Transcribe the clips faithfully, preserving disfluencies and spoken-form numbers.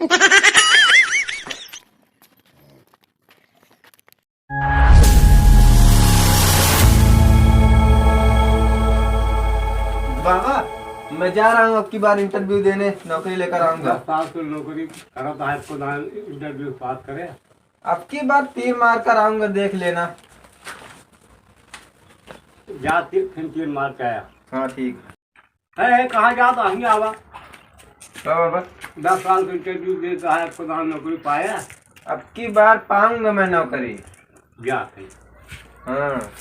बाबा, मैं जा रहा हूँ, अब की बार इंटरव्यू देने नौकरी लेकर आऊंगा। दस साल से नौकरी करत है, आपको ना इंटरव्यू पास करे। अब की बार तीर मार कर आऊंगा, देख लेना। जा तीर, फिर तीर मार के आया। हाँ, ठीक। है, है, कहाँ जात, अहीं आवा। का बाबा? दस साल के इंटरव्यू दे, कहा आपको ना नौकरी पाया। अब की बार पाऊंगा मैं नौकरी। जात है। हाँ।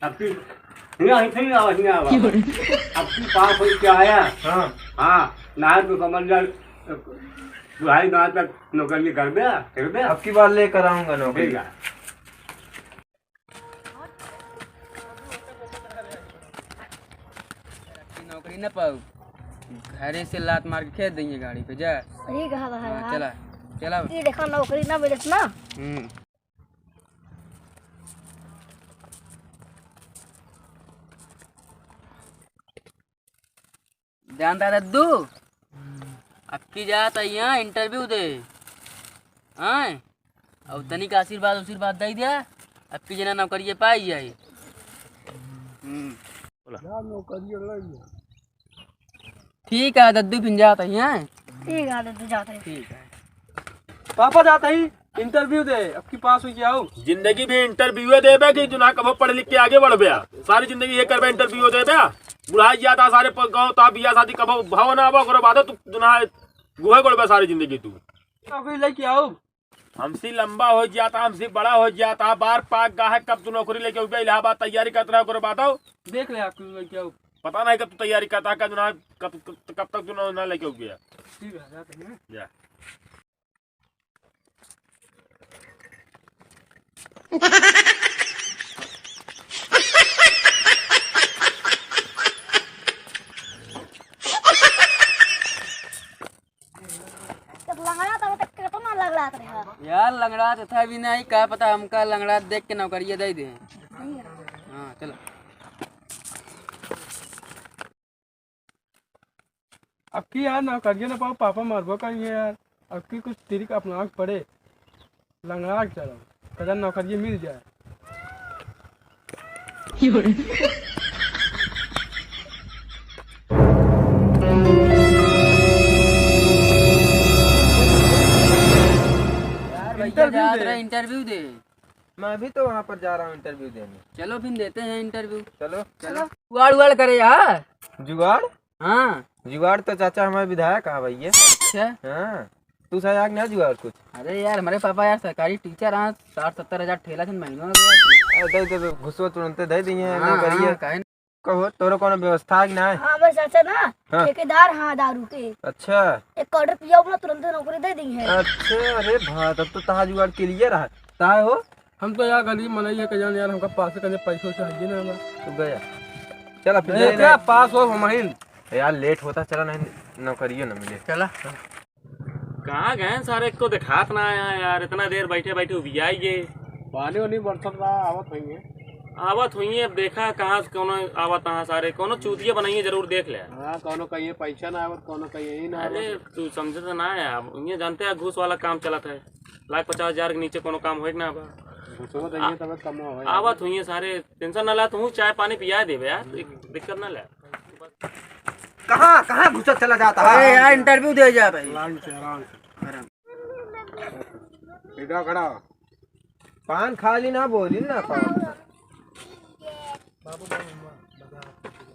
अब की, हियाँ, हियाँ आवा, हियाँ आवा। अब की पास हो क्या आया? हाँ। हाँ, ना तो समझ जा, बुढ़ाई ना तक नौकरी करबे, करबे। अब की बार लेकर आऊंगा नौकरी। ठीक है। नौकरी न पाऊ, घरे से लात मार के खेद देंगे गाड़ी पे, जा। सही कहा था हाँ, यार। चला, चला। ये देखा, नौकरी ना मिलत ना। हम्म। जानता दद्दू, अब की जात है यहाँ इंटरव्यू दे, हाँ, और तनिक आशीर्वाद, आशीर्वाद दे दिया, अब की जना नौकरिया पाई जाए। हम्म। बोला। जा नौकरिया ले ले। ठीक है दद्दू, फिर जात है यहाँ। ठीक है दद्दू, जात है। ठीक है। पापा जात ही इंटरव्यू दे, अब की पास हो जाओ। जिंदगी भी इंटरव्यू देबे कि दुना कबो पढ़ लिख के आगे बढ़बे? सारी जिंदगी ये करबे, इंटरव्यू देबे? बुढ़ाई जाता सारे प-, गाँव ता बियाह शादी कबो भाव ना आवा, ओकरे बाद तू दुना गुहे गोड़बे सारी जिंदगी तू। नौकरी लेके आओ। हमसे लंबा हो जाता, हमसे बड़ा हो जाता, बार पाक गा है, कब तू नौकरी लेके उठबे, इलाहाबाद तैयारी करत रहा, ओकरे बाद आओ। देख ले आप, लेके आओ। पता नहीं कब तू तैयारी करता, कब ना, कब, कब, कब तक तू ना, ना लेके उठबे। ठीक है, जाते हैं। जा। तब लंगड़ा तब तक केतना लंगड़ात रहा। यार, लंगड़ात था भी नहीं, का पता हमका लंगड़ात देख के नौकरिया दे दे। हाँ, चलो। अब की यार नौकरिया ना पाओ, पापा मरबो करिए यार। अब की कुछ तरीका अपनावे के पड़े, लंगड़ा के चलो, कदर नौकरिया मिल जाए। यार भैया इंटरव्यू जात दे। रहे, इंटरव्यू दे। मैं भी तो वहाँ पर जा रहा हूँ इंटरव्यू देने। चलो फिर देते हैं इंटरव्यू। चलो। चलो। जुगाड़ उगाड़ करे यार। जुगाड़? हाँ। जुगाड़ तो चाचा हमारे विधायक आ भैया। अच्छा। हाँ। तू सही आग ना जुगाड़ कुछ। अरे यार, हमारे पापा यार सरकारी टीचर हैं, साठ सत्तर हजार ठेला से महीनों में गया। अरे दे दे, घुसवा तुरंते दे दिए हैं, हाँ, नौकरिया। हाँ, काहे न- कहो, तोरो कोनो व्यवस्था है कि ना? हाँ, बस चाचा ना, हाँ। ठेकेदार हाँ दारू के। अच्छा। एक क्वार्टर पिया अपना तुरंत नौकरी दे दी है। अच्छा, अरे भाई, तब तो तहा जुगाड़ के लिए रहा। ताहे हो? हम तो यार गरीब मनई है, कजान यार, हमका पास करने पैसों से हइये ना बा। तो गया। चला फिर नहीं, जाए क्या ना। पास हो हम ही। यार, लेट होता, चला नहीं, नौकरियों न मिले। चला। कहाँ गए सारे, को देखात ना आया यार, इतना देर बैठे बैठे उबियाई गए। पानी वानी बरसत रहा, आवत होइए। आवत होइए, अब देखा कहाँ से कौनो आवत, कहाँ सारे कौनो चूतिया बनाइए, जरूर देख ले। हाँ, कौनो कहिए पैसा ना आवत, कौनो कहिए ही ना आवत। अरे, तू समझे तो ना है, अब ये जानते हैं घूस वाला काम चलत है, लाख पचास हजार के नीचे कौनो काम होए के ना बा। घुसवा देंगे तब कम होए। आवत होइए सारे, टेंशन ना ला, तू चाय पानी पिया देबे यार, एक दिक्कत ना ले। कहाँ, कहाँ घुसत चला जाता है? अरे यार, इंटरव्यू दे जा भाई। आराम से, आराम से। आराम। सीधा खड़ा हो। पान खाली ना बोली ना पान।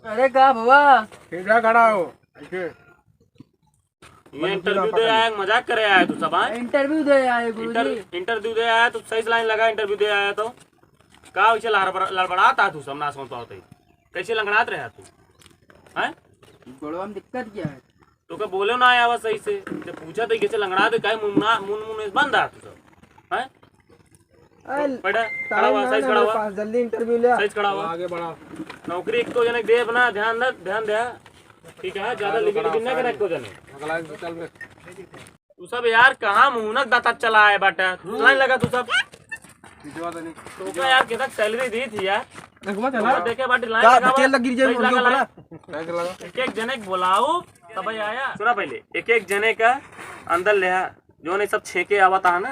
अरे का भवा? सीधा खड़ा हो। ऐसे। ये इंटरव्यू दे आया, मजाक करे आया तू सब, हाँ? इंटरव्यू दे आए गुरुजी। इंटर-, इंटरव्यू दे आया, तू सही से लाइन लगा, इंटरव्यू दे आया तो। का वैसे लड़बड़ा-, लड़बड़ाता तू सब, ना समझ पावत है। कैसे लंगड़ात रहे तू? हैं? गोड़वा में दिक्कत क्या है? तोके बोले ना आया सही से, जब पूछा तो कैसे लंगड़ात है, काहे मुन मुन बंद आ तू सब? हैं? अरे, पड़ा, खड़ा हुआ, सही से खड़ा हुआ। जल्दी इंटरव्यू ले। सही से खड़ा हुआ। आगे बढ़ा। नौकरी एक तो जने देब ना, ध्यान दे, ध्यान दे। ठीक है, ज्यादा लिबिन बिन ना करे को जने। अगला चल बे। तू सब यार कहाँ मुहनक दाता चला है बाटा? लाइन लगा तू सब। खिंचवा देनी। तो का यार कितना सैलरी दी थी यार? अगवा चला। देखे बाटी लाइन का लगावा। तेल लग गिर जाए, सही मुर्गे लगा ऊपर। लाइन। एक एक जने के बोलाओ, तब आया। सुना पहले, एक एक जने का अंदर ले आ, जो नहीं सब छेके आवत है ना,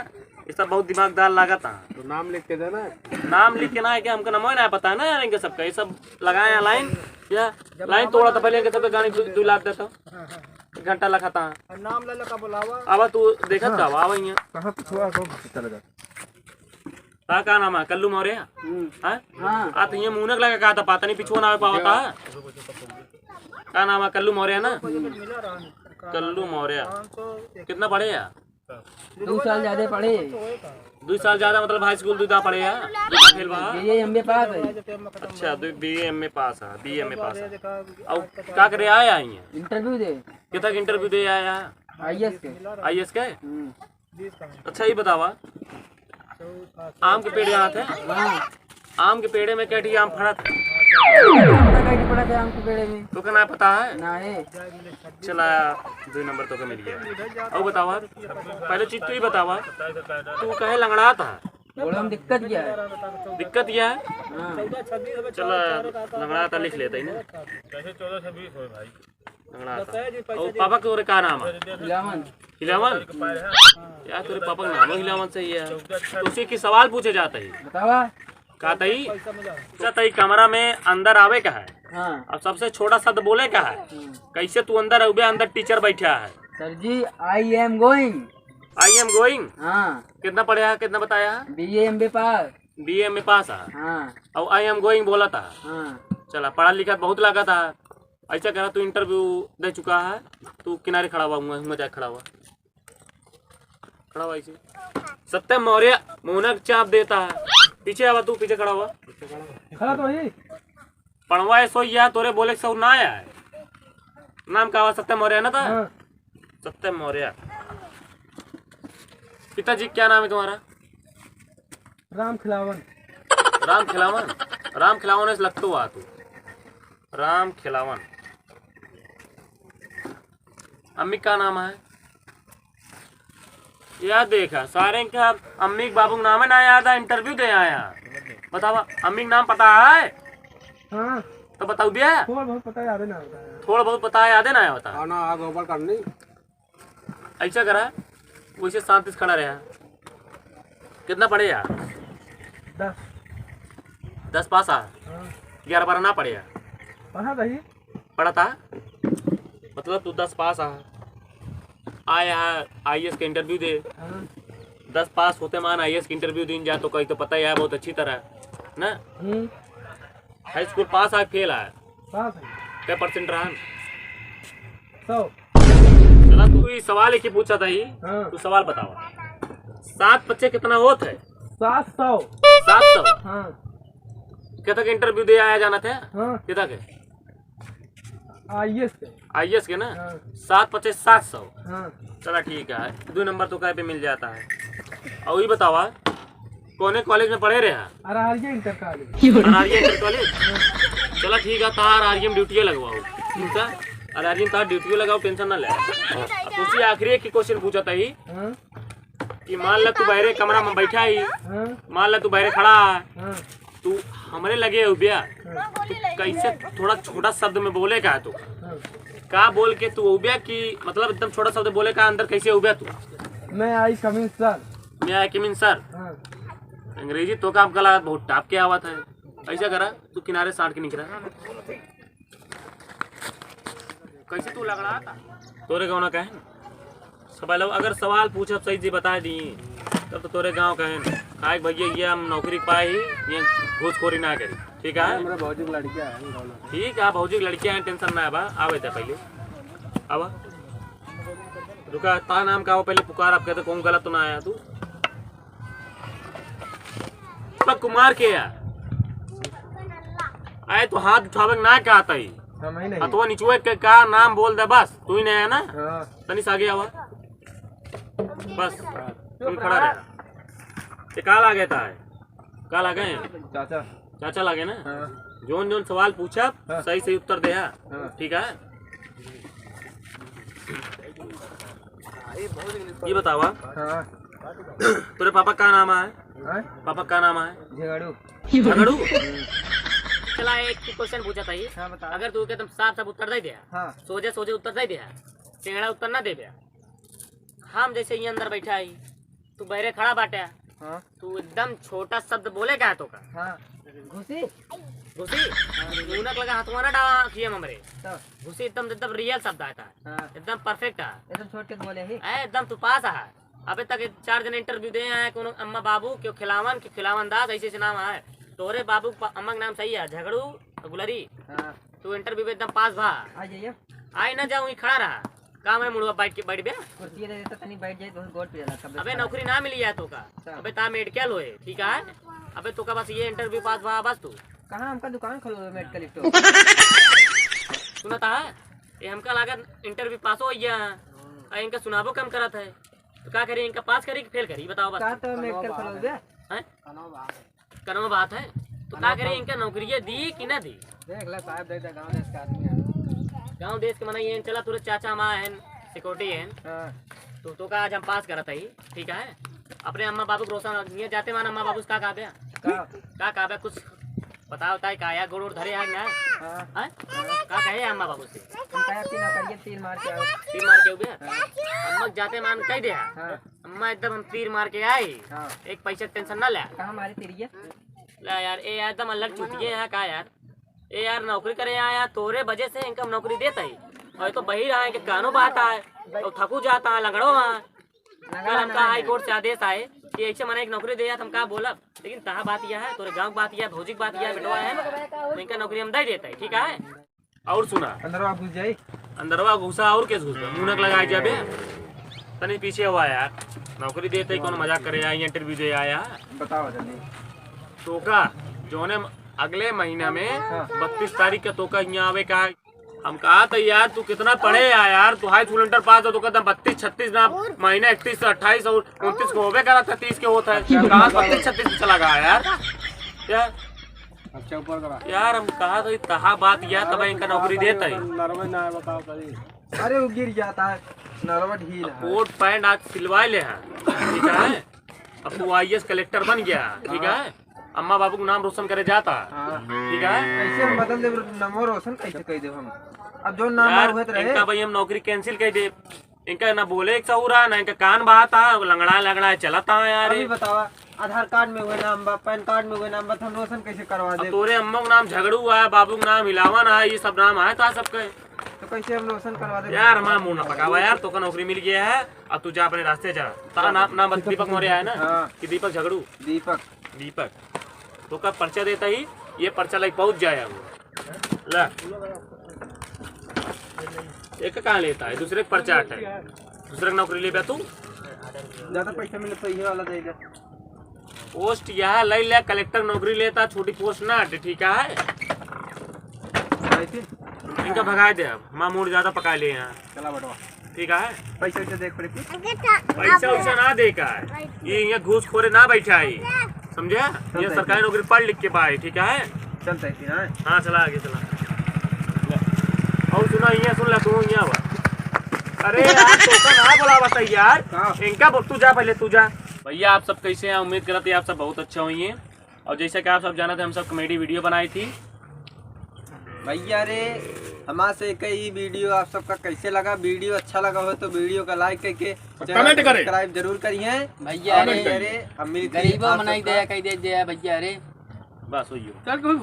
ये सब बहुत दिमागदार लागत है। तो नाम लिख के देना। नाम लिख के ना है कि हमको नमो ना पता है ना यार, इनके सबका, ये सब लगाए हैं लाइन, या लाइन तोड़ा था पहले इनके सबके गाड़ी दु-, दु लाख देता। एक घंटा लखा था। नाम ले लगा बुलावा। अब तू देखत हाँ। का, आवा यहाँ। कहाँ पिछुआ को चला जा। का, का नाम है? कल्लू मौर्य? हम्म। हाँ? हाँ। आ, तो ये मुनक लगा कहा था, पता नहीं पिछुआ ना हो पावता है। का नाम है? कल्लू मौर्य ना? कल्लू मौर्य। कितना पढ़े है? दो साल ज्यादा पढ़े। दो साल ज्यादा मतलब हाई स्कूल दो दा पढ़े है? दो दा फेल बा? बीए एमए पास है। अच्छा, दो बीए एमए पास है, बीए एमए पास है। और का करे आया है ये? इंटरव्यू दे। कितना इंटरव्यू दे आया है? आईएएस के। आईएएस के? हम्म। अच्छा, ये बतावा, आम के पेड़ यहाँ थे? हाँ। आम के पेड़े में कैठी आम फड़त? पता कैठी पड़त है आम के पेड़े में? तो का ना पता है? ना है। चला, दो नंबर तो का मिल गया। और बतावा, पहले चीज तो ही बतावा, तू कहे लंगड़ात है? बोलो, हम दिक्कत क्या है? दिक्कत क्या है? हाँ। चला, लंगड़ात लिख लेते हैं ना। कैसे चौदह से बीस हो भाई? लंगड़ा था। और पापा के तोरे का नाम है? हिलावन। हिलावन? यार, तोरे पापा का नाम है हिलावन, सही है। तो उसे की सवाल पूछे जाता है। बतावा। का तई? अच्छा, तई कमरा में अंदर आवे का है? हाँ। और सबसे छोटा शब्द बोले का है? हाँ। कैसे तू अंदर आवे, अंदर टीचर बैठा है? सर जी, I am going। I am going? हाँ। कितना पढ़े है, कितना बताया है? बीए एमए पास। बीए एमए पास है? हाँ। और I am going बोला था? हाँ। चला, पढ़ा लिखा बहुत लगा था। ऐसा करा, तू इंटरव्यू दे चुका है, तू किनारे खड़ा हुआ, हुआ, हुआ जाके खड़ा हुआ, खड़ा हुआ ऐसे। सत्यम मौर्य मुंह ना चाप देता है। पीछे आवा, तू पीछे खड़ा हुआ। खड़ा तो ही। पढ़वा ऐसो या तोरे बोले के सौ ना आया है। नाम का हुआ? सत्यम मौर्य ना था? हाँ। सत्यम मौर्य। पिताजी क्या नाम है तुम्हारा? राम खिलावन। राम खिलावन? राम खिलावन ऐसे लगतो हुआ तू। राम खिलावन। अम्मी का नाम है? याद देखा, सारे का अम्मी के बाबू के नाम है ना याद है, इंटरव्यू दे आया। बतावा, अम्मी के नाम पता है? हाँ। तो बताओ भैया। थोड़ा बहुत पता याद है ना होता है। थोड़ा बहुत पता है, याद है ना होता। खाना आग ऊपर करनी। ऐसा करा, वैसे शांति से खड़ा रहा। कितना पढ़े यार? दस। दस पास आ? हाँ। ग्यारह बारह ना पढ़े यार? पढ़ा रही। पढ़ा था? मतलब तू दस पास आ? आया आईएएस के इंटरव्यू दे। हाँ। दस पास होते मान आईएएस के इंटरव्यू दिन जा तो कहीं तो पता ही है बहुत अच्छी तरह ना? हम्म। हाई स्कूल पास आ, फेल आ? पास है। कै परसेंट रहन? सौ। चला, तू ही सवाल एक ही पूछा था ही। हाँ। तू सवाल बतावा। सात पच्चे कितना होत है? सात सौ। सात सौ? हाँ। कितना के इंटरव्यू दे आया जाना था? हाँ। कितना के? आईएएस के। आईएएस के ना? हाँ। सात पच्चे सात सौ। हाँ। चला ठीक है, दो नंबर तो कहीं पे मिल जाता है। और ये बतावा, कौने कॉलेज में पढ़े रहे हैं? अरारिया इंटर कॉलेज। अरारिया इंटर कॉलेज? चला ठीक है, तार अरारिया में ड्यूटी लगवाओ। ठीक है? अरारिया में तार ड्यूटी लगाओ, टेंशन ना ले। अब तुझसे आखिरी एक ही क्वेश्चन पूछा था ही हाँ। कि मान ला तू बाहरे कमरा में बैठा ही, हाँ। मान ला तू बाहरे खड़ा है, हाँ। तू हमरे लगे हो भैया, हाँ। तू कैसे थोड़ा छोटा शब्द में बोले का है तू? हाँ। का बोल के तू उब्या कि मतलब एकदम छोटा शब्द बोले का अंदर कैसे उब्या तू? May I come in, sir? May I come in, sir? हाँ। अंग्रेजी तो का हमका लगा बहुत टॉप के आवत है। ऐसा करा, तू किनारे साट के निकला। कैसे तू लंगड़ा था? तोरे गाँव ना कहे ना? सब लोग अगर सवाल पूछब सही जी बता दी, तब तो तोरे गाँव कहे ना। काहे कि भैया ये हम नौकरी पाए ही, ये घूसखोरी ना करी। ठीक है? हमरा भौजी के लड़किया है, हम गाँव में। ठीक है, भौजी के लड़किया हैं, टेंशन ना है बा। आवे दे पहले। आवा। रुका, ता नाम का हो पहले पुकार, आप कहते कौन गलत तो ना आया तू? दीपक कुमार के यार। आए तो हाथ उठावे के ना कहता ही। हम ही नहीं। हथवा निचुए के का नाम बोल दे बस, तू ही नहीं है ना? हाँ। तनी से आगे आवा। बस, तू खड़ा रहा। ये का लागे था है? का लागे हैं? चाचा। चाचा लागे ना? हाँ। जोन जोन सवाल पूछब, हाँ। सही सही उत्तर दे। हाँ। ठीक है? ये बतावा। हाँ। तोरे पापा का नाम है? हाँ? पापा का नाम है? झगड़ू। झगड़ू? चला, एक ही क्वेश्चन पूछत ही। हाँ, बता। अगर तू एकदम साफ साफ उत्तर दे दे, हाँ। सोझे सोझे उत्तर दे दे, टेढ़ा उत्तर ना दे दे, हम जैसे ही अंदर बैठा ही, तू बहरे खड़ा बाटे, हाँ। तू एकदम छोटा शब्द बोले का है तो का? हाँ। घुसी। घुसी? हाँ। मुनक लगा हथवा ना डावा किया हमरे। तो? घुसी एकदम, एकदम रियल शब्द आता है। हाँ। एकदम परफेक्ट है। एकदम छोट के बोले ही। ए, एकदम तू पास है। अबे तक चार जन इंटरव्यू दे आए, कोनो अम्मा बाबू, क्यों खिलावन, क्यों खिलावन दास, ऐसे ऐसे नाम है। तोरे बाबू प-, अम्मा के नाम सही है, झगड़ू गुलरी। हाँ। तू इंटरव्यू में एकदम पास भा। आ जाइए। आई ना जाऊँ, खड़ा रहा। काम है मुड़वा बैठ के, बैठ बे। कुर्सी दे देता, तनी बैठ जाए, बहुत गोड़ पिराला, कब अबे बैठा नौकरी ना मिली है तो का? अच्छा। अबे ता मेडिकल होए, ठीक है? अबे तो का बस ये इंटरव्यू पास भा बस तू। कहाँ हमका दुकान खोलो मेडिकल स्टोर? सुनता है? ये हमका लागत इंटरव्यू पास हो गया। आ इनका सुनाबो कम करत है। तो का करी, इनका पास करी कि फेल करी, बताओ बस। का तो मेडिकल खोलो बे? हैं? कनवा बात है। तो का करी, इनका नौकरिया दी कि ना दी? देख ले साहब, देख, देख, गाँव देश का आदमी है। गाँव देश के मना ये चला, तोरे चाचा माँ हैं, सिक्योरिटी हैं। हाँ। तो, तो का आज हम पास करत ही, ठीक है? अपने अम्मा बाबू के रोशन, ये जाते मान अम्मा बाबू से का कहबे? का? का कहबे, कुछ पता होता है का यार, गोड़ उड़ धरे हैं ना? हाँ। हैं? हाँ। का कहे अम्मा बाबू से? हम कहे कि नौकरिया तीर मार के आओ। तीर मार के आओ बे? हाँ। अम्मा जाते मान कह दे। हाँ। अम्मा एकदम हम तीर मार के आई। हाँ। एक पैसा के टेंशन ना ले। कहाँ मारे तीरिया? ला यार, ए यार, एकदम अल्लड़ चुतिये हैं का यार? ए यार, नौकरी करे आया, तोरे वजह से इनका हम नौकरी देता ही। और तो बहिर आए कि कानो बात आए, और थकू जाता है, लंगड़ो है। कल हमका हाई कोर्ट से आदेश आए कि ऐसे मना एक नौकरी दे, तो हम का बोलब? लेकिन तहा बात यह है, तोरे गाँव की बात यह है, भौजी की बात यह है, बेटवा है, तो इनका नौकरी हम दे देता है, ठीक है? और सुना। अंदरवा घुस जाई। अंदरवा घुसा और केस घुसा, मुनक लगाए जाबे। तनी पीछे हुआ यार, नौकरी देते ही कौन मजाक करे, आई इंटरव्यू दे आया। बताओ जल्दी। तो का, जोने अगले महीना में हाँ। बत्तीस तारीख का तो का यहाँ आवे का। हम कहा था यार, तू कितना पढ़े है यार, तू हाई स्कूल इंटर पास हो, तो कहता बत्तीस छत्तीस ना, महीना इकतीस से अट्ठाईस और उनतीस को होबे करा था, तीस के होता है। कहाँ बत्तीस छत्तीस में चला गया यार? यार, अच्छा, ऊपर करा। यार, हम कहा तो तहा बात यह, तब इनका नौकरी देता है। नरवे ना है, बताओ सही। अरे, वो गिर जाता है, नरवा ढील अब है। कोट पैंट आज सिलवा ले हैं, ठीक है? अब तू आईएएस कलेक्टर बन गया, ठीक है? हाँ। अम्मा बाबू का नाम रोशन करे जाता, हाँ। ठीक है? कैसे हम बदल देब, नामो रोशन कैसे कह देब हम? अब जो नाम यार, हुए तो रहे। इनका भाई हम नौकरी कैंसिल कर देब। इनका ना बोले एक सहूर है, ना इनका कान बात है, वो लंगड़ा लंगड़ा चलता है यार। अभी बतावा, आधार कार्ड में हुए नाम बा, पैन कार्ड में हुए नाम बा, तो हम रोशन कैसे करवा अब दे? तोरे अम्मा का नाम झगड़ू है, बाबू का नाम हिलावन है, ये सब नाम है तो सबके। तो कैसे हम रोशन करवा दे? यार, हमारा मुंह ना पकावा यार, तो का नौकरी मिल गया है, अब तू जा अपने रास्ते जा। तारा नाम, नाम बत-, दीपक मौर्य है ना? हाँ। कि दीपक झगड़ू? दीपक। दीपक, तो का पर्चा देता ही, ये पर्चा लाइक पहुंच जाए अब। ला। एक कहाँ लेता है? दूसरे के पर्चा हटे। दूसरे के नौकरी लेबे तू? ज्यादा पैसा मिले तो ये वाला दे दे। पोस्ट यहाँ ले ले, कलेक्टर नौकरी लेता, छोटी पोस्ट ना हटे, ठीक है? कैसे? इनका भगा दे अब, माँ मूड ज्यादा पका ले यहाँ। चला बटवा। ठीक है? पैसा वैसा देख पड़े कुछ? पैसा वैसा ना दे का है। ये यहाँ घूसखोरे ना बैठा है। समझे? ये सरकारी नौकरी पढ़ लिख के पाए, ठीक है? चलता है फिर, हाँ? हाँ, चला आगे, चला। और सुना, यहाँ सुन ले, तू यहाँ बा। अरे यार, तो का ना बोला बता यार। हाँ। इनका बोल, तू जा पहले, तू जा। भैया, आप सब कैसे हैं? उम्मीद करते हैं आप सब बहुत अच्छा होइए। और जैसा कि आप सब जानत हैं, हम सब कॉमेडी वीडियो बनाई थी। भैया रे, हमार से कई वीडियो आप सबका कैसे लगा? वीडियो अच्छा लगा हो तो वीडियो का लाइक करके चैनल कमेंट करें। सब्सक्राइब जरूर करिए। भैया कमेंट रे, करिए। अरे, हम मिलते हैं गरीबों आप मनाई सबका। दया कह दे, दया भैया रे। बस, वही हो। चल, कोई